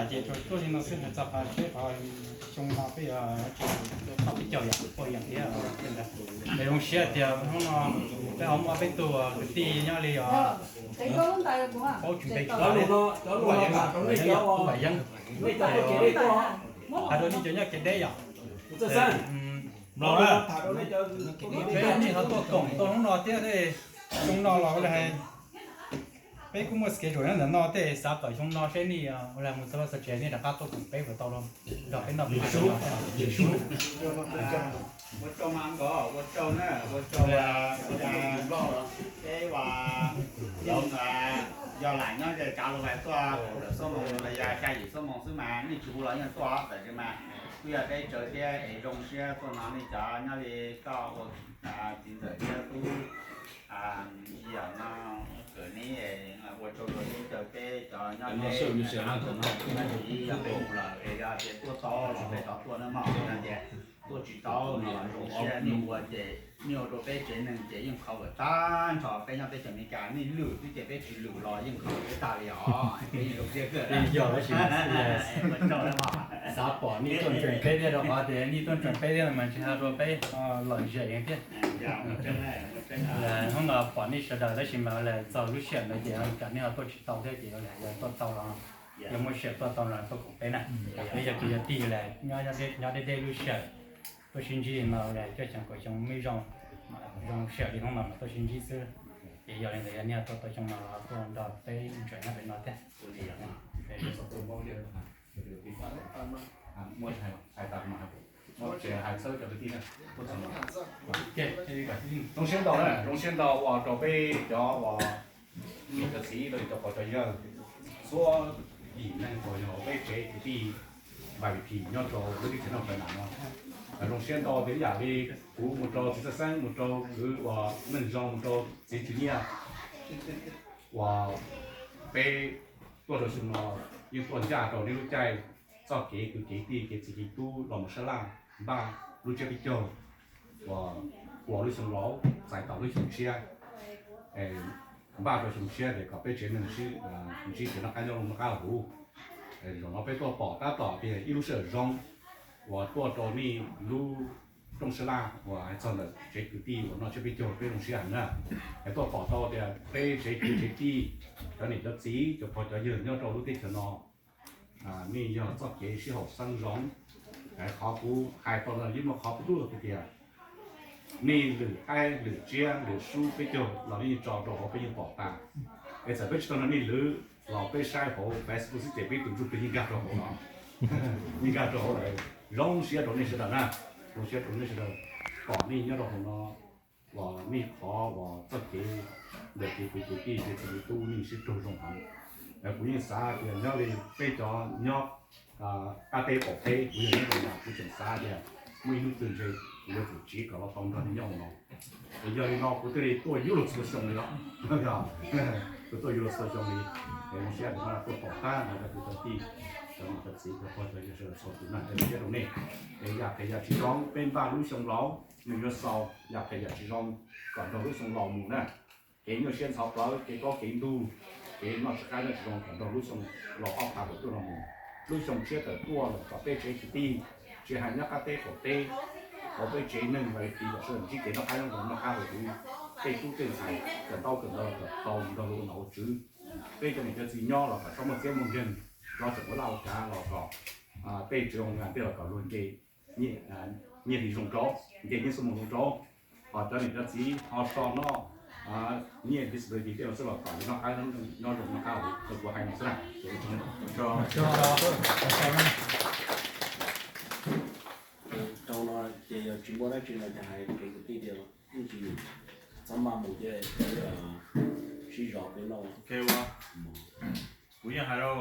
Ces tsuas tuaj li no xwb, hais txog qhov seb qhov xyoo no peb yuav tsis tau peb caug yom, peb caug thiab. Es zoo siab tias hnub no peb ho muaj peb tug kwv tij nyob li os, paub tseem peb tug, Vam Yeeb, hais rau nej cov nyob kev deb yom. Mloog, peb nej ho tuaj koom tau hnub no thiab, xyoo no los ua li hais peb kuj muaj schedule nyob ntawm no tej, xav kom xyoo no seb nej ua li mus txog lub xov tsev nej rov qab tuaj koom peb puas tau los nrog peb noj peb haus. Ua tsaug mas nkawd, ua tsaug na, ua tsaug. Peb ua, yog lam nyob ze tsav lus hais tuaj kaum tawm xuab moos los yog xya yim xuab moos xwb mas nej tsis hu los yeej tuaj, tab sis mas kuj yog peb tsawv thiab es zoo siab tuaj hnov nej cov nyob li koj ua txiv ntxawm thiab tub Yam no, kawm neb ua tsaug rau peb cov nyob peb mus lawm es yog tias tuaj tau los peb rov tuaj na mog, yog tias tuaj tsis tau no los zoo siab, nej ua ces nej ua rau peb tsev neeg ces yeej cover tag nrho peb nyob teb chaws Amelikas, nej lwm xwb ces peb tsis lwm los yeej cover peb tag li os, peb yeej zoo siab kawg. Ua tsaug na mog. Xav pom nej tuaj nrog peb thiab, rau qhov tias nej tuaj nrog peb thiab mas tsis hais rau peb lom zem thiab. Hnub no pom nej sawv daws tab sis mas ua li txog lub sij hawm ntawd ces tsam nej ho tuaj tsis tau thiab ces ua li yog tuaj tau los, yog muaj sij hawm tuaj tau los tuaj koom peb na. Peb yog kwv yog tij li nyob deb deb lub sij hawm, tuaj sib ntsib li no ua li coj xyoo kaum xyoo me zoo, zoo sij hawm li hnub no mas tuaj sib ntsib xwb. Ces yog li ntawd yog nej ho tuaj tau xyoo no los tuaj nrog peb ntseem nyob pem no thiab. Zoo siab ntau na, zoo siab ntau uas rau peb cov uas niam cov txiv los yog cov pog cov yawg, txhua yim neeg uas yog peb tsev kwv tij V I P nyob rau lub teb chaws North Carolina no. Zoo siab ntau tias ib yam li kuv mus rau txiv Xab Xeeb, mus rau kwv uas Neej Zoo, mus rau txiv Tswv Nyiaj, uas peb tuaj rau xyoo no yeej tuaj ncaj rau nej lub caij txoj kev kwv kev tij kev txiv kev tub los mus sab laj npaj lub tsiab peb caug uas ua lub xyoo laus txais tau lub xyoo tshiab, npaj rau xyoo tshiab tias kom peb tsev neeg sib ntsib kev noj qab nyob zoo noj qab huv. Zaum no peb tuaj pom tab tom tias ib lub sij hawm zoo uas tuaj rau nej lub rooj sab laj uas hais txog ntawm tsev kwv tij uas noj tsiab peb caug peb zoo siab heev na. Es tuaj pom tau tias peb tsev kwv tsev tij, cov niam cov txiv cov pog cov yawg nyob rau lub teb chaws no, nej yog txoj kev sib haum xeeb zoo. Qhov kuv hais tau no yeej muaj qhov kuv dub tias nej lwm qaib lwm tsiab lwm sub peb caug los nej yeej tso rau hauv peb yeej pom tas. Es txawm peb tsis tau nrog nej lwm los peb saib hauv Facebook xwb ces peb tus ntsuj plig yeej nkag rau hauv no, yeej nkag rau hauv lawm. Zoo siab rau nej sawv daws na, zoo siab rau nej sawv daws kom nej nyob rau hauv no uas nej qhov uas txoj kev ntawm kev kwv kev tij kev txiv kev tub nej sib raug zoo heev. Kuv yeej xav tias nyob li peb cov nyob qab teb qaum teb, kuv yog nyob rau no kuv tseem xav tias muaj ib hnub twg ntshe kuv yuav tsum tsiv kom los tau nrog nej nyob hauv no. Es yog li no kuv thiaj li tuaj yuav luag txhua xyoo li os. Kuv tuaj yuav luag txhua xyoo li. Es zoo siab tias no tuaj pom tag nrho cov kwv cov tij, cov niam cov txiv cov pog cov yawg sawv daws txhua tus na, zoo siab rau nej. Es yam phem yam tsis zoo peb npaj lub xyoo laus nws yuav xaus, yam phem yam tsis zoo kom nrog lub xyoo laus mus na. Kev nyuaj siab ntxhov plawv, kev kaub kev ntug, kev noj tsis qab noj tsis zoo kom nrog lub xyoo laus ob phav kaum cuaj no mus. Lub xyoo tshiab tawm tuaj lawm kom peb tsev kwv tij, tsis hais nyob qab teb qaum teb, hauv peb tsev neeg los yog kwv tij sawv daws ntsib kev noj qab nyob zoo noj qab huv, tej tub tej ntxhais kawm ntaub kawm ntawv los kom tau nrog lub no ua tswv. Peb cov niam cov txiv nyob los kom txhob muaj txiab muaj nkeeg, txhob tseem ua laj ua kav los kom tej tsev zoo li tej los kom luag nce nyiaj hli zoo rau, nce nyiaj xuab moos zoo rau, ho cov niam cov txiv ho so noj nyiaj disability tej los xwb los kom noj qab nyob zoo noj qab huv, kuv hais no xwb na. Rau no ces yog tsis muaj dab tsi no ces hais kev kwv tij tias yeej tsis txhob maj mus thiab, sib zov peb noj. Kuv yeej hais rau,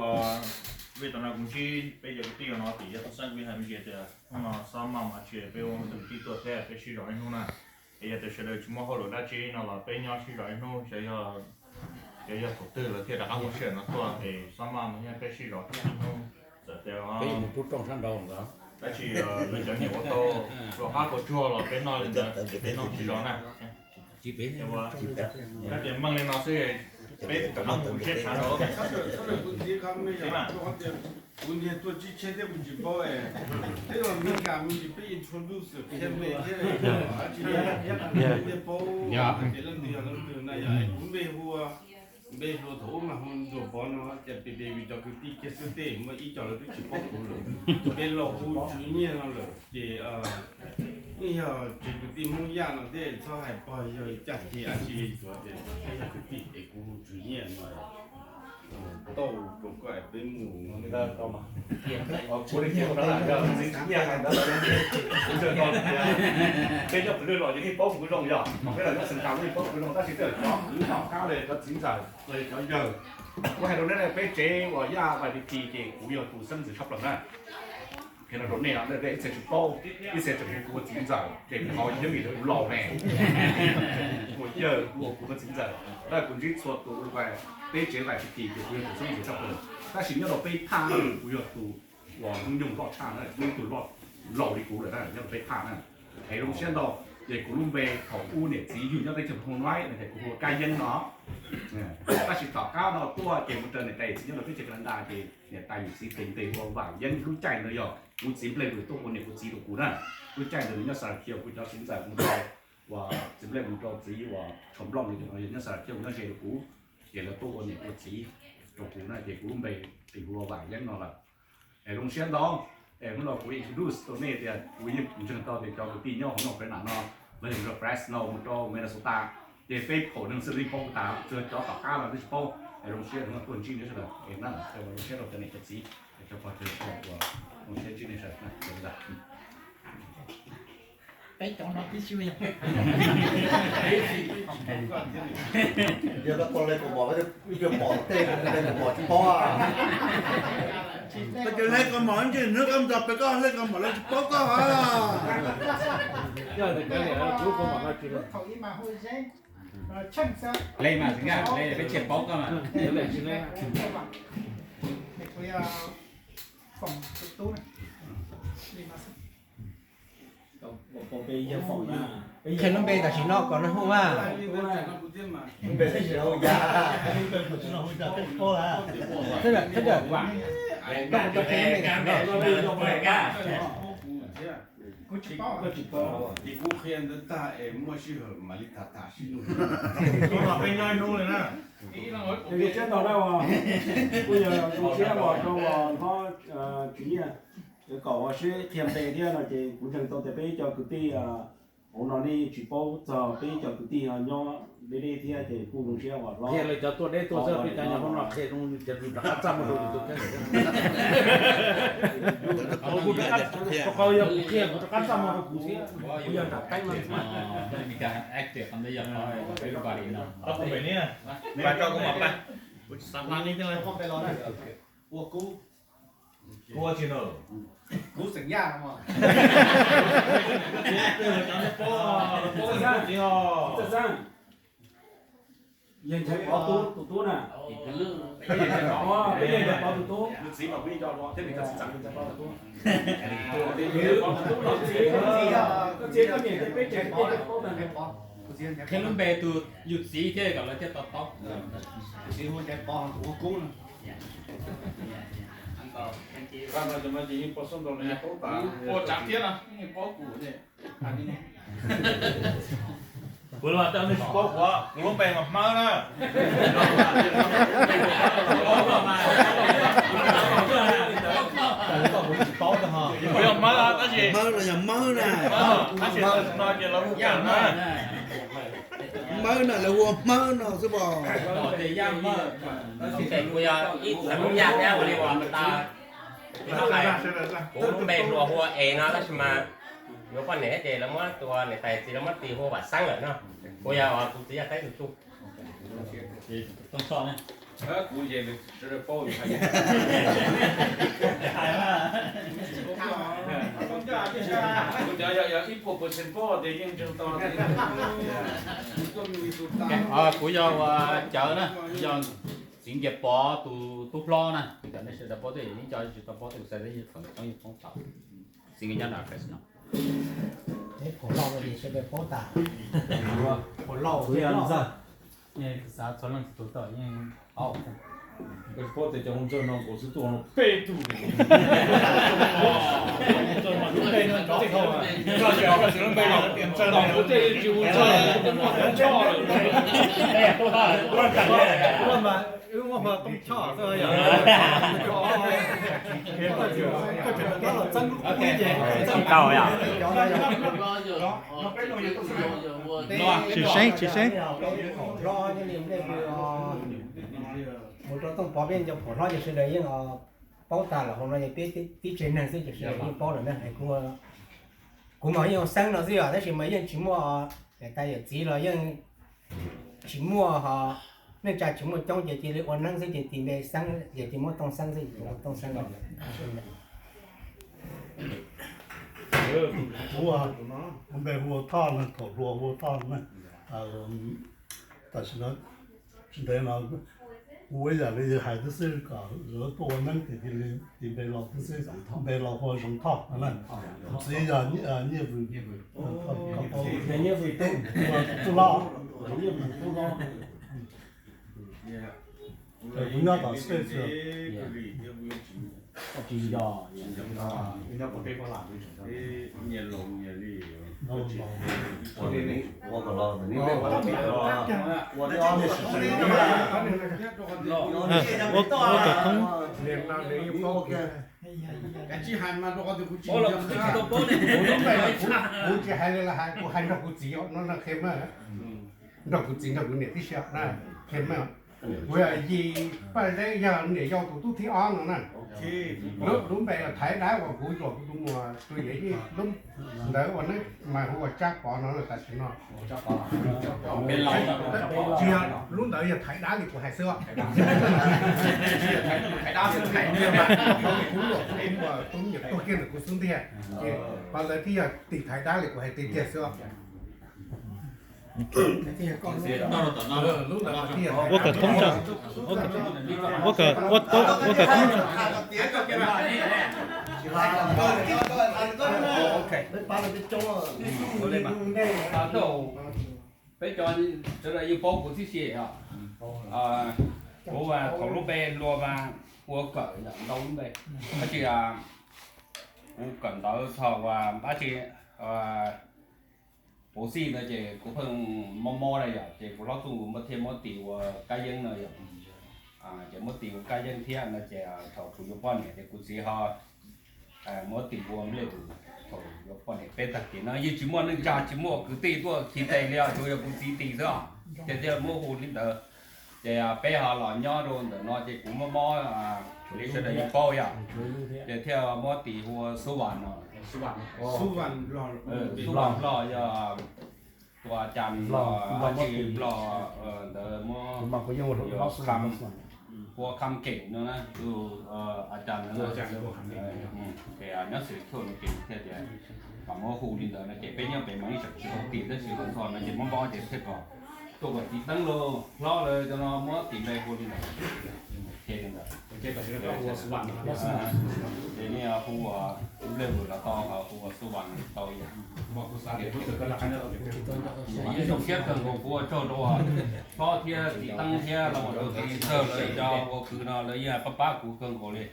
vim tam no kuv ntsib peb cov kwv tij no tim Yaj Xab Xeeb, kuv yeej hais me ntsis tias hnub no xob maj mus tsis peb ua kwv tij tuaj thiab peb sib zov ib hnub na. Es yog tias sawv daws tsis muaj hauj lwm dab tsi no los peb nyob sib zov ib hnub, xyov yog, xyov yog thaum twg lawv thiaj rov qab muaj sij hawm no tuaj es xob maj mus thiab peb sib zov thiab ib hnub. Txawm tias peb mus rub rooj sab nraud ntawd, tab sis lawv cov niam ua tau rau qab kua tsuag los peb noj li ntawd, peb noj sib zov na. Kab tias meej li no xwb, peb rov qab mus siab tshav rau. Kuv ntiag tuaj tsib tsheb thiab kuv tsis paub es, tej los Meskas me ntsis peb introduce qhia npe thiab, tsis ntiag paub hais tias leej twg yog leej twg na yog kuv npe hu, npe hluas thaum ub mas hu Ntsuag Pov no ces pem pem vim cov kwv tij kiag xwb tej muaj ib co lawv twb tsis paub kuv lawm. Npe laus hu Tswv Nyiaj no lawm ces yeej yog tsev kwv tij Hmoob Yaj no thiab txhob hais pog yog caj ces a tsis li tsuav ces yog kwv tij es kuv hu Tswv Nyiaj no. Tau rau koj es peb mus kuv li kuv txiv Nyiaj hais ntawd, kuv ntshe no tias peb nyob pem lwj los yeej paub kuv zoo yog, peb los nyob xeev tas yeej paub kuv zoo tab sis tej cov kwv tom qab los cov txiv ntxawm los cov yawg. Kuv hais rau nej peb tsev uas Yaj Vais Pi Pi ces kuv yog tus xeeb ntxwv tshaj plaws na. Qhia no rau nej, nej ib txhia tsis paub, ib txhia tseem hu kuv ua txiv ntxawm ces kuv ho yeej vim kuv laus ne. Kuv yawg hu ua kuv ua txiv ntxawm, tab kuv ntsib txhua tus ua peb tsev Vais Pi Pi ces kuv yog tus xeeb ntxwv tshaj plaws. Tab sis nyob rau peb thaj kuv yog tus uas hnub nyoog loj tshaj na, tus laus li kuv lawm na nyob rau peb thaj na. Es zoo siab ntau, ces kuv lub npe thaum ub niam txiv yug nyob teb chaws Phoo Nuaib no ces kuv hu ua Kab Yeeb no. Tab sis tom qab no tuaj ces mus raws niam tais txiv nyob rau teb chaws Canada ces niam tais yus txiv tes ntes hu ua Vam Yeeb. Lub caij ntawd yog kuv txiv nplej nws tuaj ua niam ua txiv rau kuv na. Lub caij ntawd nws nyob Sarakiv, kuv cov txiv ntxawm mus rau uas txiv nplej mus rau txiv uas Tshaus Nplooj no ces nyob Sarakiv nyob ze rau kuv, ces lawv tuaj ua niam ua txiv rau kuv na ces kuv lub npe tis hu ua Vam Yeeb no lawm. Es zoo siab ntau, es hnub no kuv introduce rau nej tias kuv yeej ntseeg tau tias cov kwv tij nyob hauv no Fresno no, los yog mus rau Fresno mus rau Minnesota, ces peb phaum neeg xwb li paub kuv tas, tsuas cov tom qab no twb tsis paub. Es zoo siab hnub no tuaj ntsib nej sawv daws, es na zoo siab rau cov niam cov txiv, cov pog cov yawg, zoo siab ntsib nej sawv daws. Peb cov no tib si yog. Yog koj tau le kaus mom, ib pliag pom tej le kaus mom tsis paub. Koj cov le kaus mom ntsis hnub koj mus pem koj le kaus mom lawv tsis paub koj. Yog tias kav liam kuv kaus mom no tsis le mas tsis nkaj le peb tsis paub koj mas. Qhia lub npe tam sim no kom nws hu mas. Npe tam sim no hu ya. Thib dawm, thib dawm. Koj mus rau qhia lub npe tam sim no. Kuv tsis paub, kuv tsis paub. Ces kuv qhia ntawd tag es muaj sij hawm mam li tham tham sib nug. Kuv los peb nyob ib hnub li na. Zoo siab ntau na, kuj yog zoo siab uas rau uas hlob Tswv Nyiaj yuav kom uas sib qhia npe thiab no ces kuv ntseeg tau tias peb ib co kwv tij hauv no nej tsis paub txog peb ib co kwv tij nyob deb deb thiab ces kuj zoo siab uas hlob. Qhia lawv cov tuaj deb tuaj xwb, peb cov nyob hauv no qhia zoo tias rov qab txaj muag rau yus tus kheej. Kuv rov qab, rau qhov yog kuv qhia kuv rov qab txaj muag rau kuv thiab, kuv yog nram qeeb no. Active, everybody know. Ua kub, kuv ua tsis nws, kuv xeem Yaj no. Yawg Nchaiv Pov tus tub na. Peb yawg Nchaiv Pov tus tub. Nws txiv mas kuv yeej nco thiab, nws cov txiv txawm yawg Nchaiv Pov tus tub. Koj txiv koj niam thiab peb tsev paub tag. Qhia lub npe tus yus txiv thiab kom lawv thiaj to taub. Ua tsav thiab no, paub kuv. Kuv los tau nej tsis paub kuv, kuv lub npe mas Hmawb na. Kuv yog Hmawb tab sis Hmawb no yog Hmawb na. Tab sis no ces lawv hu Yaj na. Hmawb no lawv hu ua Hmawb no xwb pom. Kuv yog ib txwm Hmoob Yaj thiab ua li uas tas. Kuv lub npe hluas hu ua Es no tab sis mas yuav poj niam thiab ces lawv muab tus niam tais txiv lawv muab tis hu ua Vam Xeeb lawm no. Kuv yog uas kuv txiv yog Teeb tus tub. Kuv ces sawv daws paub. Kuv cov yog ib puas percent paub tias yeej ntseeg tau. Kuv yog uas Cawv na, yog Txiv Nkias Pov tus tub hlob na. Nej sawv daws paub tej, ib co tsis tau paub tej, kuv xav tias yeej feem coob yeej paub tau. Txiv Nkias nyob nram Fresno. Peb phaum lauj ces sawv daws paub tas. Phaum lauj, kuv yog Ntxawg. Xav txhua leej txhua tus tau yeej paub. Koj tsis paub tias cov hu ntxawg no nkaus xwb tuaj no peb tug. Hu ntxawg mas lub npe no nrov txij hauv. Tom kuv tej tsis hu ntxawg, muaj Tooj Choj lawm. Wb muaj Tooj Choj xwb yom. Tsis tau yom. Tsis seeb, tsis seeb. Mus rau Tooj Pov peb cov phuam hlob ces sawv daws yeej paub tag lawm, hauv no peb tib tsev neeg xwb ces sawv daws yeej paub lawm na. Kuv mas yeej hu Xeeb no xwb yom, tab sis mas yeej tsis muaj niam tais yawm txiv los yeej tsis muaj ho, neej tsa tsis muaj coob ces cia li ua neeb xwb ces tis npe Xeeb, ces cia muab Tooj Xeeb xwb ces ua Tooj Xeeb los. Kuv npe hu ua Thoj na, thaum hluas hu ua Thoj na. Tam sim no tsis ntev no hu ib yam li hais xwb kom lawv tuaj ua neeb ces cia li tis npe los xwb, npe los hu ua Zoov Thoj na. Kuv txiv yog Nyiaj Vwm, tub hlob. Kuv nyob tom States. Ua kom thoob. Kuv tsis hais li los hais, kuv hais nrog kuv txiv no qhia mas, nrog kuv txiv nrog kuv niam tib si na, qhia mas. Kuv yog Yim Paj Zeb, yog niam yau tus tub thib ob no na. Lub npe Thaiv Dab uas kuv luag kuv tus muam tus yawm yij lub ntawd ua neeb mas hu ua Tsab Pov no na tam sim no. Tsis yog, lub ntawd yog Thaiv Dab li kuv hais xwb. Kuv luag kuv tus muam tus me nyuam tuag kiag ntawm kuv xub ntiag, ces Pov lawv thiaj yog tis Thaiv Dab li kuv hais tiag tiag xwb. Ua kom thoob tso, ua kom thoob tso. Peb cov sawv daws yeej paub kuv tib si os. Kuv thaum lub npe luag mas ua Kawm, ntau lub npe, tab sis kuv kawm ntawv thaum dab tsi, Puv Xij ntawd ces kuv pheej mob mob na yom, ces kuv hlob Txuj Nkus muab thiaj muab tis ua Kab Yeeb no yom. Ces muab tis ua Kab Yeeb thiab no ces thaum kuv yuav poj niam ces kuv txiv ho muab tis ua Nplej Vwm. Thaum yuav poj niam peb tag kis no yeej tsis muaj neej tsa tsis muaj kwv tij tuaj khi tes li os, tsuas yog kuv txiv tis xwb os, ces thiaj muab hu li ntawd. Ces peb ho los nyob rau ntawm no ces kuv mob mob li sawv daws yeej paub yom, ces thiaj muab tis hu ua Xub Vas no. Xub Vas Nplog yog tus a cas dab tsi Nplog ntawd muab hu ua Kham Keem no na, tus a cas ces nyob xwm Xyooj no ces thiaj tias kom muab hu li ntawd no ces peb nyob pem mas ib txwm tsis tau tis tab sis los txog no ces mob mob ces thiaj kom tuaj kom txiv teeb los hlob lawv cov no muab tis npe hu li ntawd. Ces li ntawd, ces nej hu ua Nplej Vwm los tau, hu ua Xub Vas los tau ib yam. Yeej zoo siab kawg nkaus, kuv ua tsaug rau hlob thiab txiv teeb thiab los mus rau tus txawg lawv cov ua kwv no lawv yeej pab pab kuv kawg nkaus li,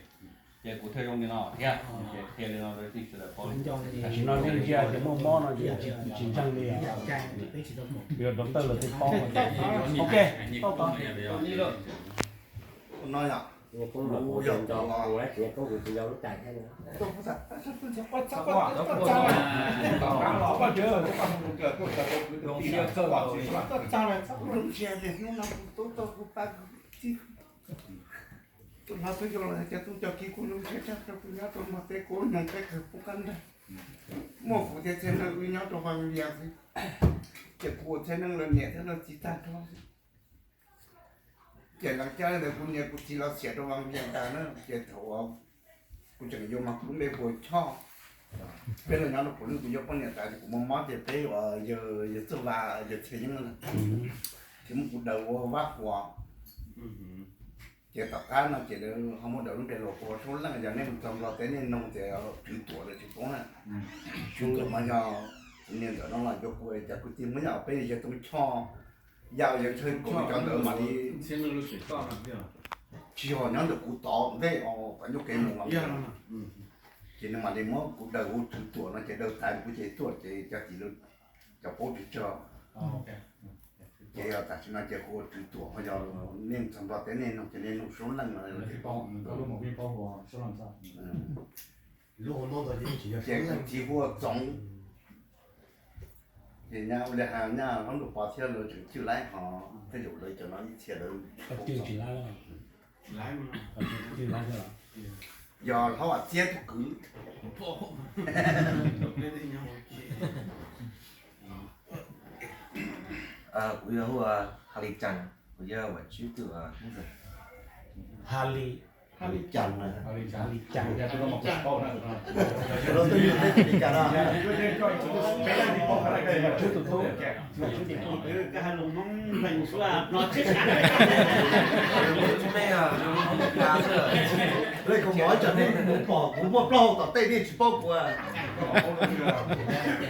ces kuv thiaj zoo li no thiab. Ces qhia li no rau nej sawv daws paub li. Tam sim no nej ntsia ces muaj mob no ces tsis ntseeg li. Yuav doctor lawv thiaj paub. Ok, tau tau. No yog kuv yog tus zoo siab kawg nkaus li. Hnub no kuv tub tau kuv pab kuv txij, tus no twb yog los cov tub cov kiv kuv zoo siab tshaj rau kuv nyob rau Nplog teb kuv neeg peb kawg pub qab nrag. Muaj kuv thiab txhiaj neej wb nyob rau Vaj Vias xwb, ces kuv ua txhiaj neej lawv niam thiab lawv txiv tag nrho xwb. Ces leej caj ntawd kuv niam kuv txiv los xiam rau Vaj Vias ntag na, ces thaum kuv tseem yuav mas kuv lub npe hu ua Choj. Peb los nyob rau kuv lub, kuv yuav poj niam tas ces kuv mob mob ces peb ua yawg Txuj Vas yawg Txhiaj Yeeb na, ces muab kuv daws ua Vaj Huas. Ces tom qab no ces lawv ho muab daws lub npe los hu ua Suab Leej, yog nej mus txog Nplog teb nej nug ces Tswv Tuam lawv tsis paub na. Tswv Tuam mas yog kuv niam ntxawm no los yuav kuv, cas kuv txiv muab yog peb yawg Toob Choj, yog yawg Ntshaw Kaum cov ntawd mam li. tsis yog nyob ntawm kuv tod ntej os, tom ncauj kev mus os. Ces nws mam li muab kuv daws hu Tswv Tuam no ces daws tag kuv ces tuaj ces cov tim cov paub ris tsawg. Ces yog tam sim no ces kuv ua Tswv Tuam ho yog nej txog Nplog teb nej nug ces nej nug Suab Leej no. Ces kuv txiv hu ua Txoov. Ces nyab ua li hais nyab hlob Ntuj Pov thiab lawv tseem cwj laib ho, tej zaum lawv cov no ib txhia lawv cwj tsis laib. Yog hlob Vam Txiab tus kwv. Kuv yog hu ua Hais Li Cas, kuv yog Vam Tswb tus Hais Li Cas, Hais Li Cas, Vam Tswb tus tub. Kuv mov ib tsam nej mus pom kuv muaj plaub hau tom tej nej tsis paub kuv.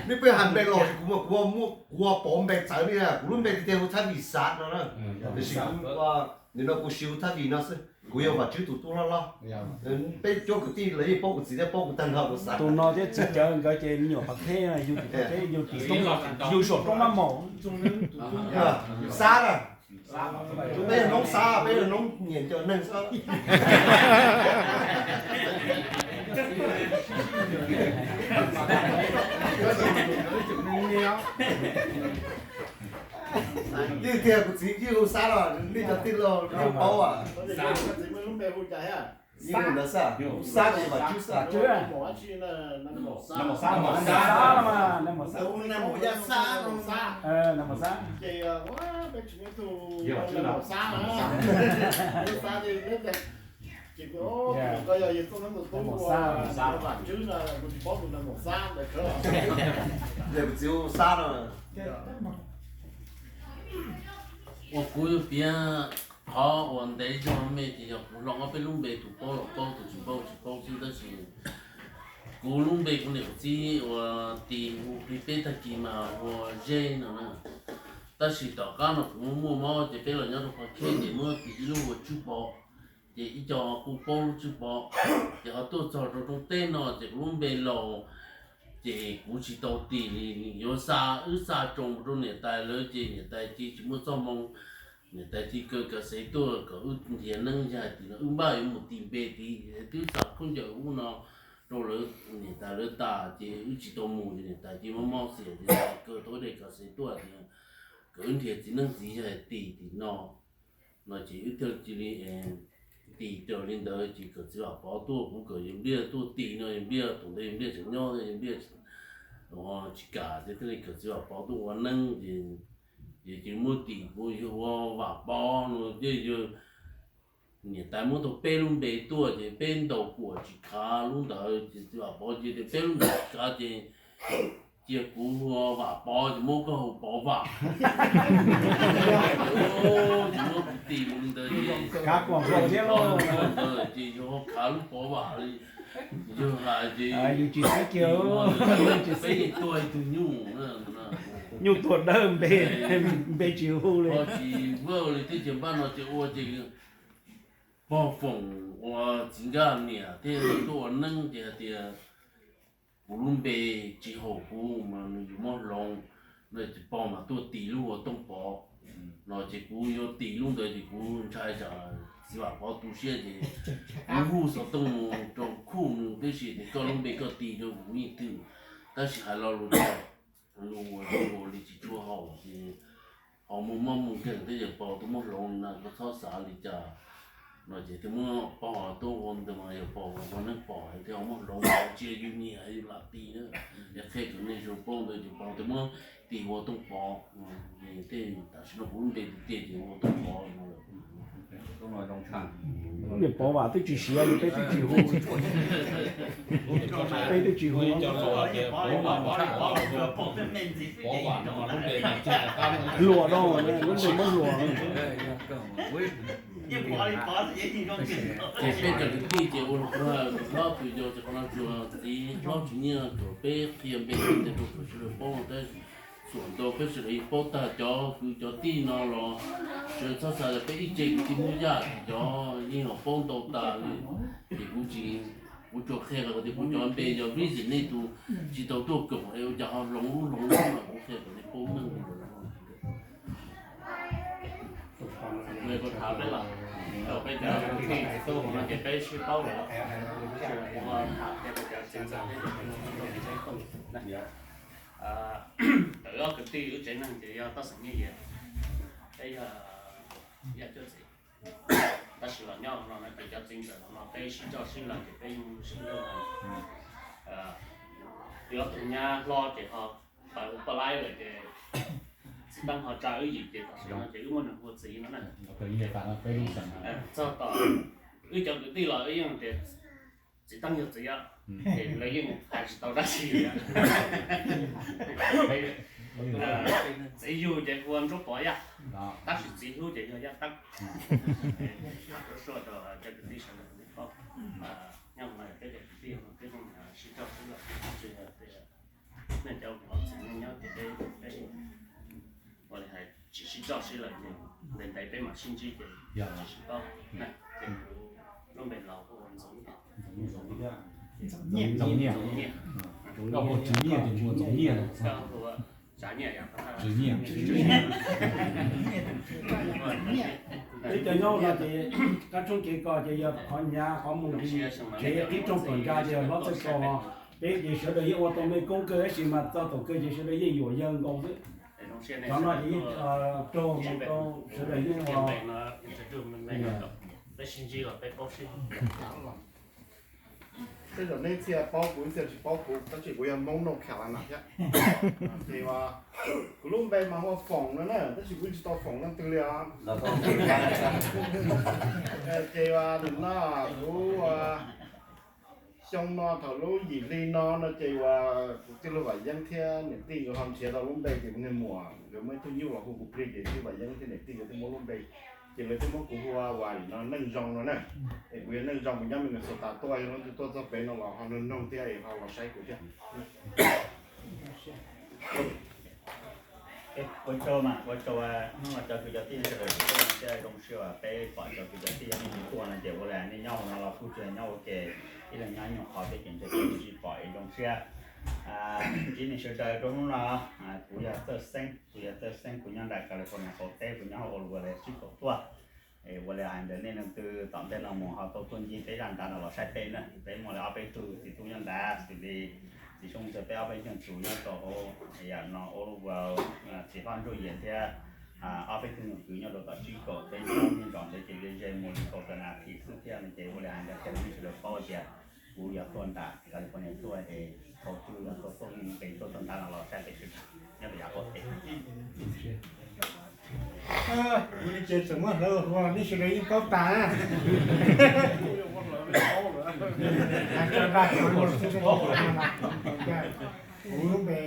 Nej pheej hais npe los kuv, kuv ua Pov npe txawv li, kuv lub npe tiag tiag hu Thaj Vim Xav no na. Tiam sis kuv, nim no kuv siv hu Thaj Vim no xwb. Kuv yog Vam Tswb tus tub hlob hlob. Peb cuab kwv tij lawv yeej paub kuv txiv thiab paub kuv tag nrho kuv xav. Tus no thiab txiv cawv nkawd ces me nyuam Pov Theb, yug tim Pov Theb, yug tim, yug saum roob Mab Maum. Xab na. Peb yog noob Xab, peb yog noob nyiam nco neeg xwb. Yeej tiag, kuv txiv yeej hu Xab los nej cov tij laug yeej paub. Yeej hu ntawd xwb, hu Xab ces Vam Tswb xwb. Ces kuv txiv hu Xab no. Uas kuv yuav piav qhov uas ntev zog me ces yog kuv hloov ob peb lub npe, tus paub los paub, tus tsis paub tsis paub xwb, tab sis kuv lub npe kuv niam kuv txiv uas tis hu plig peb tag kis mas hu ua Zeb no na. Tab sis tom qab no kuv muaj mob ces peb los nyob rau Pov Khej ces muab tis ib lub hu ua Tswb Pov. Ces ib co kuj paub lub Tswb Pov, ces ho tuaj txog rau roob teb no ces kuv lub npe laus, ces kuv tsis tau tis li. Yuav xa, wb xa tsoos rau niam tais lawv ces niam tais cia tsis muaj txoj moo. Niam tais cia kaw kav xev tuaj kom wb nrhiav neeb yag tim no, wb npaj yuav mus tis npe tid, twb xa khaub ncaws ub no rau lawv, niam tais lawv tas ces wb tsis tau mus ces niam tais cia mob mob xiam ces kaw tau ib daim kav xev tuaj tias kom wb nrhiav txiv neeb txiv yaig tis tim no. No ces wb thiaj cia li tis raws li ntawd ces kom txiv Vam Pov tuaj, kuv kom yawg Npliaj tuaj tis no, yawg Npliaj thaum ntawd yawg Npliaj tseem nyob, yawg Npliaj tsis kam ces thiaj li kom txiv Vam Pov tuaj ua neeb ces, ces cia li muab tis kuv yog ua Vam Pov no ces yawg niam tais muab tau peb lub npe tuaj ces peb ntaus kuam tsis khav lub ntawd ces txiv Vam Pov cia tias peb lub npe tsis khav ces cia kuv hu Vam Pov ces muab koj hu Pov Vam. Ces muab kuv tis mus li ntawd ces, ces yog ho khav lub Pov Vam li yawg hais ces peb yeej tuag ib tug nyuj. Nyuj tuag dawb npe, npe tsis hu li. Ho tsis vwj li thiab ces npaj no ces ua ces pog foom ua txiv Nkaj niam thiaj tuaj ua neeb ces hais tias kuv lub npe tsis haum kuv mas nws yuav muab hloov no ces pog mam tuaj tis lub ua Tooj Pov no ces kuv yuav tis lub ntawd ces kuv ntshai tsam txiv Vam Pov tu siab ces kuv hu xov tooj mus rau Khuj nws tib si tias koj lub npe koj tis rau kuv yeej twg, tab sis hais lo lus txog lus ua li tsis tshua haum ces ho muaj mob muaj nkeeg thiab yawg pog tuaj muab hloov na, koj txhob xav li cas no ces thiaj muab pog tuaj ua ntawd mas yawg pog ua neeb pom thiaj ho muab hloov, tsis yog yus nyiam yus lam tis na. Yog qhia kom nej zoo paub ntawd ces pog thiaj muab tis ua Tooj Pov. Tej tam sim no kuv lub npe tiag tiag ces ua Tooj Pov no. Niam Pov Vam twb tsis siav li, peb twb tsis hu, peb twb tsis hu. Hluas no, lub npe muab hluas. Ces peb cov kwv tij ces ua hlob tus yau ces qhov no tsuas txiv hlob tsis nyiaj kom peb qhia npe ntawd rau kom sawv daws paub tab sis Tsuam ntau peb sawv daws yeej paub tag, cov kwv cov tij no los sawv daws txhob xav tias peb ib tse kwv tij Hmoob Yaj cov yeej los paub ntau tas li. Ces kuv tsis, kuv tsuas qhia kom tias kuv cov npe yog reason nej tus tsis tau tuaj koom es ua cas ho hloov lub hloov lub los kuv qhia kom nej paub meej li ntawd. Peb los, peb cov kwv tij tub hauv no ces peb sib paub lawm. Tawm ob kwv tij wb tsev neeg ces yog Toj Xeem Nyiaj Yias, peb yog Yaj Cuab Txiv. Tab sis los nyob no no ces cov txiv ntxawm no peb sib coj sib lawv ces peb yeej sib nrog. Yog tus nyab hlob ces ho pab ua poj laib lawm ces txiv Teeb ho tsa wb yim ces tam sim no ces wb muab nws hu ua txiv no na. Txog tom wb cov kwv tij los wb yeej tias txiv Teeb yog txiv os, ces lawv yeej hais tsis tau dab tsi li. Txiv yug ces hu ua Ntsuab Pov Yaj, tab sis txiv hlub ces yog Yaj Teeb. Suav rau cov kwv tij sawv daws nej paub, nyob no peb cov kwv tij peb sib coj sib lawv, nej cov txiv neej nyob ces peb ua li hais tsis sib coj sib lawv ces ntev ntev peb mam sib ntsib ces sib paub. Ces kuv lub npe laus hu ua Ntxoov Nyiaj. Ntxoov Nyiaj. Koj hu Tswv Nyiaj ces hu ua Ntxoov Nyiaj. Koj hu ua Tsav Nyiaj yom. Tswv Nyiaj. Peb cov nyob no ces qab tshoob kev kos ces yog qhov hnyav qhov mus nqis tsev qib rooj tom ntsa ces yog hlob txawj kos. Peb ces sawv daws yeej ua tau me koob kawg tab sis mas txog thaum kawg ces sawv daws yeej yuam yawg nkaus xwb. Cov no ces yeej raug mus rau sawv daws yeej ua. Peb sib ntsib los peb paub sib. Tej zaum nej txhia paub kuv, ib txhia tsis paub kuv, tab sis kuv yog Hmoob Noj Khas Las Nas thiab. Ces kuv lub npe mas hu ua Foom no na, tab sis kuv tsis tau foom leej twg li os. Ces nim no kuv xyoo no thaum lub yim hli no no ces uas kuv tij laug Vam Yeeb thiab niam tij nkawd ho nrhiav tau lub npe ces kuv niag muam nkawd muaj ib tug nyuj los hu kuv plig ces tij Vam Yeeb thiab niam tij nkawd thiaj muab lub npe, ces lawv thiaj muab kuv hu ua Vam no, Neej Zoo no na. Es kuv yog Neej Zoo, kuv nyob Minnesota tuaj, yog leej twg tuaj txog pem no los ho noog noog thiab es ho los saib kuv thiab. Ua tsaug mas, ua tsaug hnub no cov kwv cov tij sawv daws tuaj no thiab zoo siab uas peb pom cov kwv cov tij nej tuaj no ces ua li nej nyob hauv no los kuj tsis nyob ua ke, ib leeg nyob ib nyuag qhov thiab ces ntshe peb tsis pom es zoo siab ntsib nej sawv daws rau hnub no. Kuv yog Txawj Xeeb, kuv yog Txawj Xeeb, kuv nyob nram California qaum teb, kuv nyob hauv Oroville sib kaum tuaj. Es ua li hais ntawd nej leej twg tom ntej no mus ho tau tuaj ncig peb zaj nrad no los saib peb na, peb muaj li ob peb tug txiv tub nyob nrad xws li txiv Soob Ntxawg, peb ob peb tug txiv nyob rau hauv yam no Oroville, txiv Hlob Ntsuj Yias thiab ob peb tug nyuam kwv nyob rau tom Chicago, peb nyob ntawd ces ze ze mus li kaum tawm nas this xwb thiab no ces ua li hais ntawd ces nej sawv daws paub tias kuv yog tuaj nram California tuaj es thaum twg yog tau tuaj nqis tuaj txog nrad no los saib peb sawv daws nyob rau yav qaum teb. Kuv li ces tseem muab hlawv ua nej sawv daws yeej paub tas na. Kuv lub npe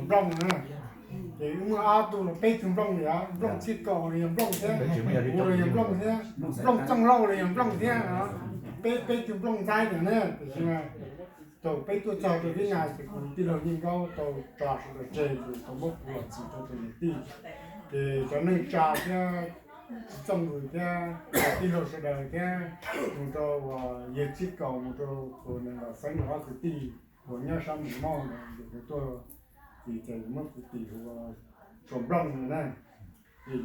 Nplooj na. Ces wb muaj ob tug los peb tug Nplooj li os, Nplooj Txhij Kaus los yog Nplooj thiab, kuv los yog Nplooj thiab, Nplooj Txooj Lauj los yog Nplooj thiab. Peb peb tug Nplooj ntxaib ntawm na, tiam sis mas thaum peb tuaj txog rau Vib Nais ces kuv tij laug Nyiaj Nkaub tau tso sawv daws tseg ces tau muab kuv los txis rau tus niam tij. Ces cov neej tsa thiab txiv Txooj Vwm thiab tij laug sawv daws thiab mus rau uas yawg Txhij Kaus mus rau tus neeg los xeeb los ob kwv tij uas nyob sab Mes Mauj ntawd ces kuv tuaj txis ces muab kuv tis hu ua Tshuas Nplooj no na. Ces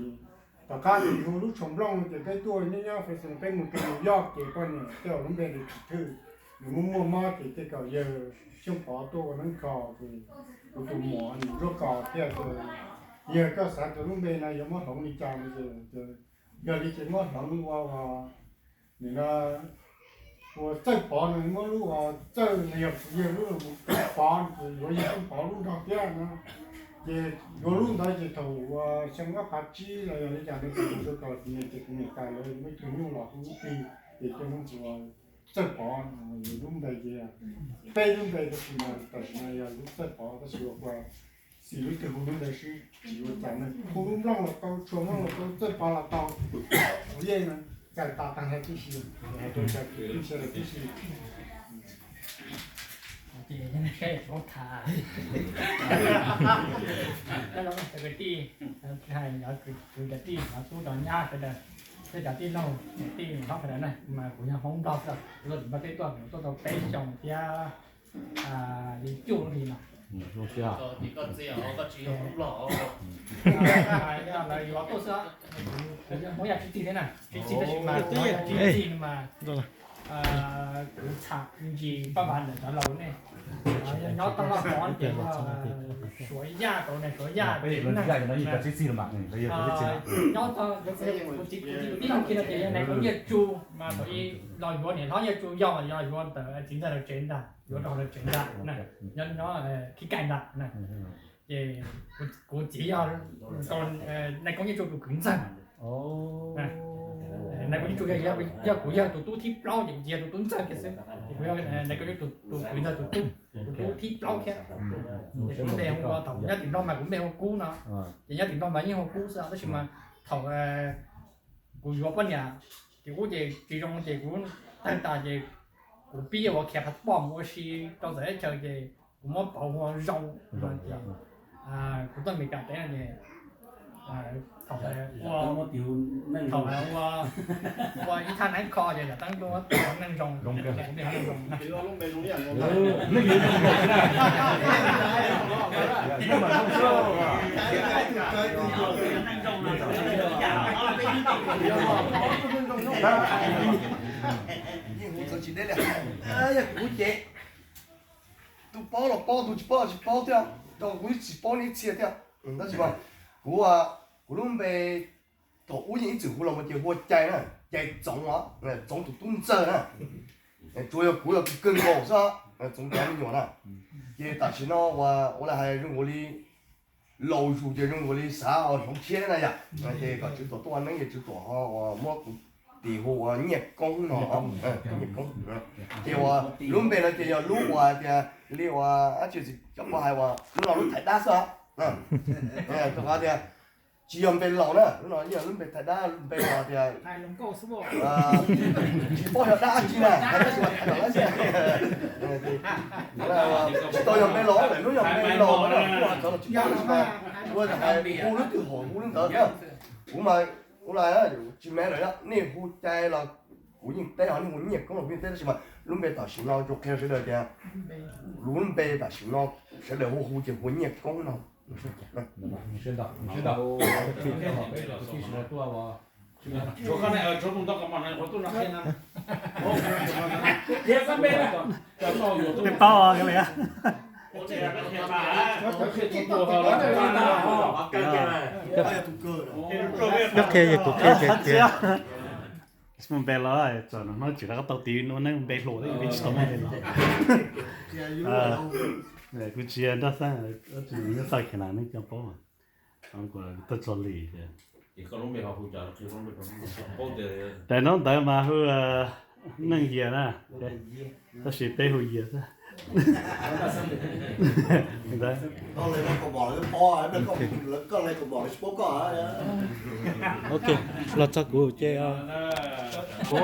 tom qab tis hu lub Tshuas Nplooj no ces peb tuaj nyob nyob fais xoo peb mus rau New York ces poj niam tej zaum lub npe nws tsis thwj, nws muaj muaj mob ces tej zaum yawg Xyooj Pov tuaj ua neeb kho ces kuv tus muam nws zuaj kos thiaj tias, yawg koj xav tias lub npe no yuav muab hloov li cas no ces yog li ces muab hloov ua ua nim no ua Txawj Pov no, muab lub ua Txawj no yog yawg lub, Pov no ces yuav yawg Xyooj Pov lub nrog thiab no. Ces yuav lub ntawd ces thaum ua xyoo ob phav tsib los yog li cas no ces kuv zuaj kos ces kuv niam tais lawv muaj ib tug nyuj los hu lub plig ces coj lub ua Txawj Pov, nws lub npe ces peb lub npe tab sis mas tam sim no yog lub Txawj Pov tab sis ua ua xis lub twg hu lub ntawd xwb tsis ua cas na. Hu lub Nplooj los tau, Tshuas Nplooj los tau, Txawj Pov los tau, kuv yeej txais tas tag nrho tib si, hais rau cov kwv tij sawv daws tib si. Hmoob tham. Cov kwv tij, hais cov kwv cov tij, cov tub cov nyab sawv daws, thiab cov tij laug niam tij hlob sawv daws na, mas kuv yog Hmoob Nplog xwb, kuv tuaj tim Nplog teb tuaj, kuv tuaj tau peb xyoos thiab li cuaj lub hli no. Lawv yuav tuaj xwb, kuv yog Hmoob Yaj Tsib Txig thiab na, Tsib Txig tab sis mas kuv Hmoob Yaj Tsib Txig mas kuv txham ntsis paj vas ntawm cov laus nej. Nyob toj loj tod ces yog Suav Yaj tod ne, Suav Yaj ces nyob toj, kuv txiv kuv tij laug kiag no ces yog Nais Koob Nyiaj Tsu, mas thaum ub los yuav niam hlob Nyiaj Tsu yog, yog yuav ntawm txiv ntxawg lawv tsev ntag, yuav rau lawv tsev ntag, nyob khib kaim ntag na. Ces kuv txiv yog Nais Koob Nyiaj Tsu tus kwv ntxawg. Nais Koob Nyiaj Tsu yog, yog kuv yog tus tub thib plaub ces kuv txiv yog tus tub ntxawg kiag xwb. Ces kuv yog Nais Koob Nyiaj Tsu tus kwv ntxawg tus tub, tus tub thib plaub thiab. Ces kuv npe hu ua, thaum nyob tim Nplog mas kuv npe hu Kub no, ces nyob tim Nplog mas yeej hu Kub xwb tab sis mas thaum kuv yuav poj niam tim ub ces tsis zoo ces kuv tawg tas ces kuv pib ua khiav passport mus ua si rau txawv teb chaws ces kuv muab pauv ua zoo no ces kuv tuaj Meskas teb no ces thaum ua, thaum ua ua ib thaj neeb kho ces yam teeb tuaj neej zoo, kuv npe hu neej zoo na. Yeej hu txawv tsis deb li. Yog kuv ces tus paub los paub, tus tsis paub los tsis paub thiab, rau kuv tsis paub nej txhia thiab. Tab sis mas kuv, kuv lub npe thaum ub yeej ib txwm hu los mus ces hu ua Cai na, Cai Txoov os, Txoov tus tub ntxawg na. Tsuas yog kuv yog tus kawg nkaus xwb, Txoov cov me nyuam na. Ces tam sim no uas ua li hais zoo nkaus li laus zus ces zoo nkaus li xav ua hloov tshiab na yom, ces kom Tswv Tuam tuaj ua neeb ces Tswv Tuam ho uas muab kuv tis hu ua Nyiaj Koob no, Nyiaj Koob. Ces uas lub npe no ces yog lub uas tias li uas dab tsi cov pog hais uas lub no lub thaiv dab xwb os. Rau qhov tias tsis yog npe laus na, lub no yog lub npe thaiv dab, npe uas tias tsis paub yog dab dab tsi na, hais tab sis mas thaiv los lawm xwb. Tsis tau yog npe laus lawm, lub yog npe laus na, kuj hais txawv los tsis paub tab sis mas ua hais hu lub twg haum hu lub ntawd na. Kuv mas ua li tsis me lawm, nej hu Cai los kuv yeej teb, ho nej hu Nyiaj Koob los kuv yeej teb, tab sis mas lub npe tam sim no tsuas qhia sawv daws tias lub npe tam sim no sawv daws hu hu ces hu Nyiaj Koob no. Peb paub li. Koj qhia ces kuv qhia ces qhia. Mus npe los txog no tsis rov qab tau tiv ua neeb npe hluas, tsis tau npe los. Kuv tsis yog Nraj Xeeb, tsis yog Nraj Xeeb, nej cov paub mas. Tuaj txog li. Daim ntaub ntawv mas hu Neej Yias na, tab sis peb hu Yias xwb. Los txog kuv ces kuv,